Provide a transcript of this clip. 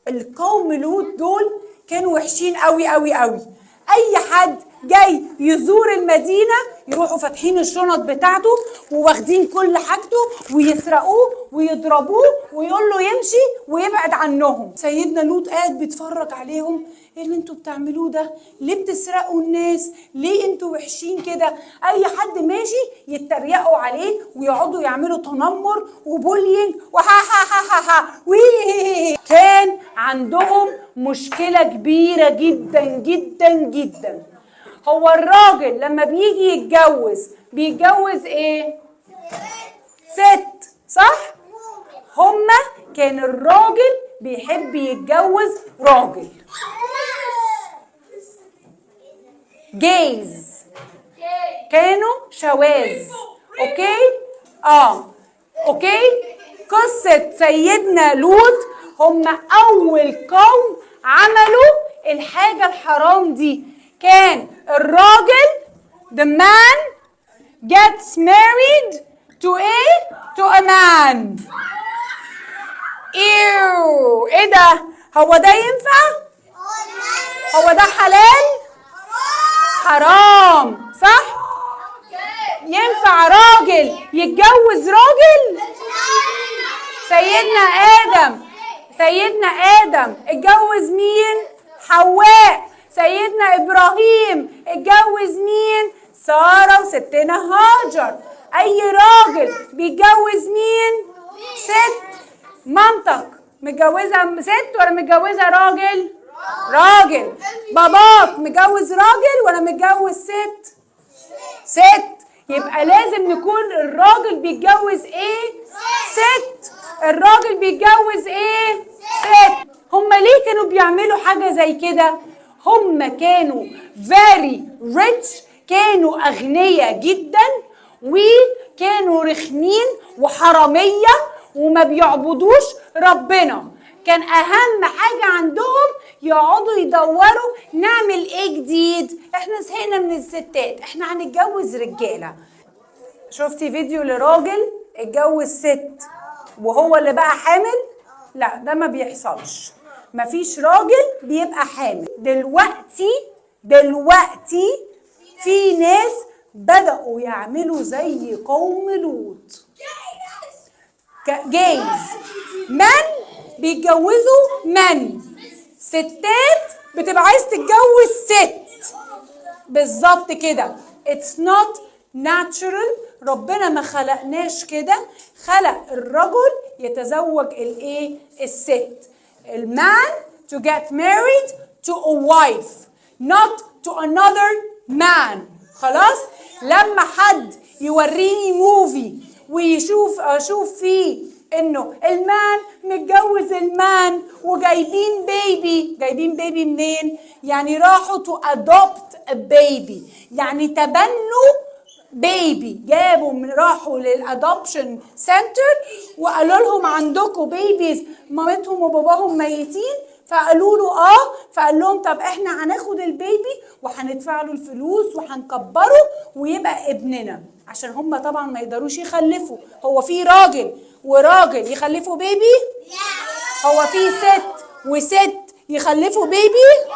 القوم لوط دول كانوا وحشين قوي قوي قوي. اي حد جاي يزور المدينة يروحوا فاتحين الشنط بتاعته وواخدين كل حاجته ويسرقوه ويضربوه ويقول له يمشي ويبعد عنهم. سيدنا لوط قاعد بيتفرج عليهم، ايه اللي انتوا بتعملوه ده؟ ليه بتسرقوا الناس؟ ليه انتوا وحشين كده؟ اي حد ماشي يتريقوا عليه ويقعدوا يعملوا تنمر و bullying وها ها ها ها ها وي. كان عندهم مشكلة كبيرة جدا جدا جدا. هو الراجل لما بيجي يتجوز بيتجوز ايه؟ ست، صح؟ هما كان الراجل بيحب يتجوز راجل. gays كانوا شواذ. okay؟ Okay؟ قصة سيدنا لوط، هم أول قوم عملوا الحاجة الحرام دي. كان الراجل the man gets married to a to a man. Ew. ايه ده؟ هو ده ينفع؟ هو ده حلال؟ حرام، صح؟ ينفع راجل يتجوز راجل؟ سيدنا آدم، سيدنا آدم اتجوز مين؟ حواء. سيدنا إبراهيم اتجوز مين؟ سارة وستنا هاجر. أي راجل بيتجوز مين؟ ست. مامتك متجوزة ست ولا متجوزة راجل؟ راجل. باباك متجوز راجل ولا متجوز ست؟ ست. يبقى لازم نكون الراجل بيتجوز ايه؟ ست. الراجل بيتجوز ايه؟ ست. هما ليه كانوا بيعملوا حاجة زي كده؟ هما كانوا very rich، كانوا أغنياء جدا، وكانوا رخمين وحرامية وما بيعبدوش ربنا. كان أهم حاجة عندهم يقعدوا يدوروا نعمل ايه جديد، احنا زهقنا من الستات، احنا هنتجوز رجالة. شفتي فيديو لراجل اتجوز ست وهو اللي بقى حامل؟ لا، ده ما بيحصلش، مفيش راجل بيبقى حامل. دلوقتي في ناس بدأوا يعملوا زي قوم لوط، gays men بيتجوزوا men، ستات بتبقى عايز تتجوز ست. بالظبط كده. it's not natural. ربنا ما خلقناش كده، خلق الرجل يتزوج الايه؟ الست. ال man to get married to a wife, not to another man. خلاص؟ لما حد يوريني movie ويشوف اشوف فيه انه ال man متجوز ال man وجايبين baby، جايبين baby منين؟ يعني راحوا to adopt a baby، يعني تبنوا baby، جابوا من راحوا لل adoption center وقالوا لهم عندكم babies مامتهم وباباهم ميتين؟ فقالوا له اه. فقال لهم طب احنا هناخد ال baby وهندفع له الفلوس وهنكبره ويبقى ابننا، عشان هم طبعا ما يقدروش يخلفوا. هو في راجل وراجل يخلفوا baby؟ هو في ست وست يخلفوا baby؟